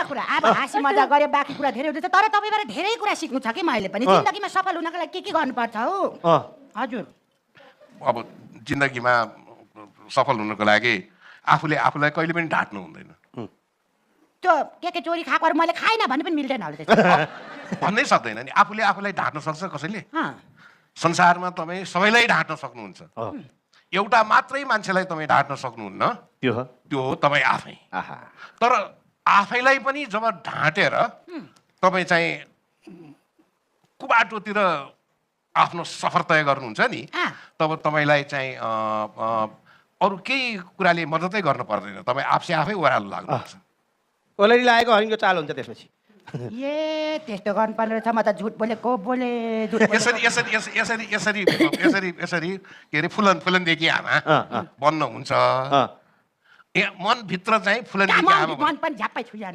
कुरा अब हाँसी मजा गरे बाँकी कुरा धेरै हुँदैछ तर तपाईँबाट धेरै कुरा सिक्नु छ कि मैले पनि जिन्दगीमा सफल हुनको लागि के गर्नुपर्छ हौ हजुर अब जिन्दगीमा सफल हुनको लागि आफूले आफूलाई कहिले पनि ढाँट्नु हुँदैन त्यो के चोरी खाएकोहरू मैले खाइन भन्ने पनि मिल्दैन होला भन्नै सक्दैन नि आफूले आफूलाई ढाँट्न सक्छ कसैले संसारमा तपाईँ सबैलाई ढाँट्न सक्नुहुन्छ एउटा मात्रै मान्छेलाई तपाईँ ढाँट्न सक्नुहुन्न त्यो हो तपाईँ आफै तर आफैलाई पनि जब ढाँटेर तपाईँ चाहिँ कुबाटोतिर आफ्नो सफर तय गर्नुहुन्छ नि तब तपाईँलाई चाहिँ अरू केही कुराले मद्दतै गर्न पर्दैन तपाईँ आफै आफै ओह्रालो लाग्नुहुन्छ ओलेरी लागेको हरिणको चाल हुन्छ त्यसपछि ए त्यस्तो गर्नुपर्ने रहेछ म त झुट बोलेको बोले यसरी यसरी यसरी यसरी यसरी यसरी के अरे फुलनदेखि आमा बन्न हुन्छ मनभित्र चाहिँ फुलनदेखि आमा मन पनि झ्याप्पै छुजान